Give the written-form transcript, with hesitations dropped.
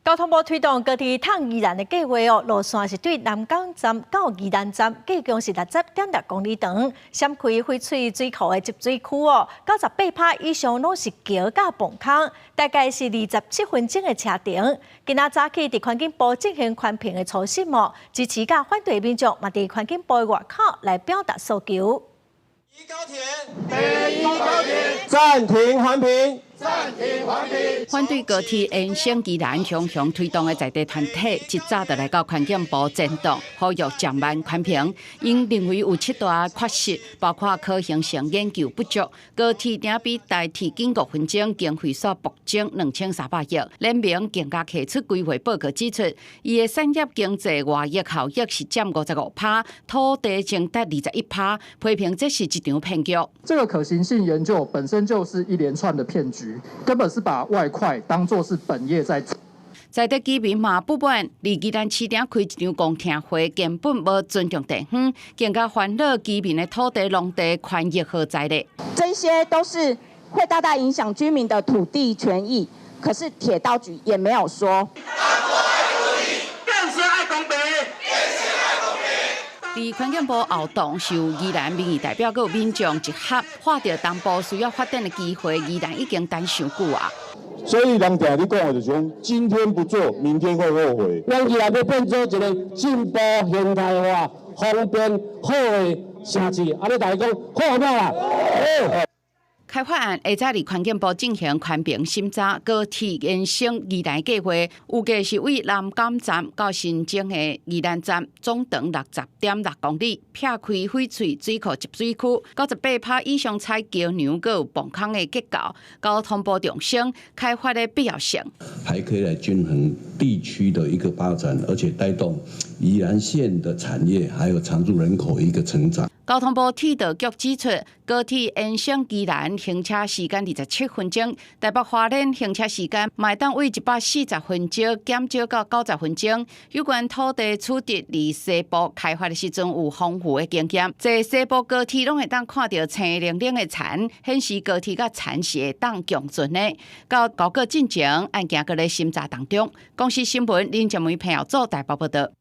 交通部推動高鐵通宜蘭的計劃哦，路線是對南港站到宜蘭站，計共是60.6公里長，閃開翡翠水庫的集水區哦，98%以上攏是橋佮磅空，大概是27分鐘的車程。今仔早起佇環境部進行環評的初審哦，支持佮反對民眾嘛佇環境部的外口來表達訴求。高鐵，高鐵，暫停環評。反對高鐵延伸宜蘭雄雄推動的在地團體，一早就來到環境部前擋，呼籲暫慢環評。𪜶認為有七大缺失，包括可行性研究不足，高鐵定比台鐵緊5分鐘，經費煞暴增2300億。聯名更加提出規劃報告指出，伊的產業經濟外溢效益是佔55%，土地增值21%，批評這是一場騙局。這個可行性研究本身就是一連串的騙局。根本是把外快當作是本業在做。在地居民嘛不滿，佇宜蘭市長開一場公聽會，根本無尊重地方，更加煩惱居民的土地、農地權益何在咧？這些都是會大大影響居民的土地權益，可是鐵道局也沒有說。建設愛公平。佇環境部後棟是有宜蘭民意代表，閣有民眾集合，看著東部需要發展的機會，宜蘭已經等傷久啊。所以人定咧講的就是講，今天不做，明天會後悔。咱宜蘭欲變做一個進步、現代化、方便、好的城市，按呢大家講好無啦？好。開發案會再佇環境部進行環評審查，高鐵延伸宜蘭計劃，預計是對南港站到新增的宜蘭站，總長60.6公里，劈開翡翠水庫集水區，98%以上採橋梁閣有磅空的結構，交通部重申開發的必要性，還可以來均衡地區的一個發展，而且帶動宜蘭縣的產業，還有常住人口一個成長。交通部鐵道局指出，高鐵延伸宜蘭行車時間27分鐘，台北花蓮行車時間嘛會當對140分鐘減少到90分鐘。有關土地取得佇西部開發的時陣有豐富的經驗，坐西部高鐵攏會當看著青零零的田，顯示高鐵佮田是會當共存的。到交稿進前，案件閣咧審查當中。公視新聞林靜梅朋友做台北報道。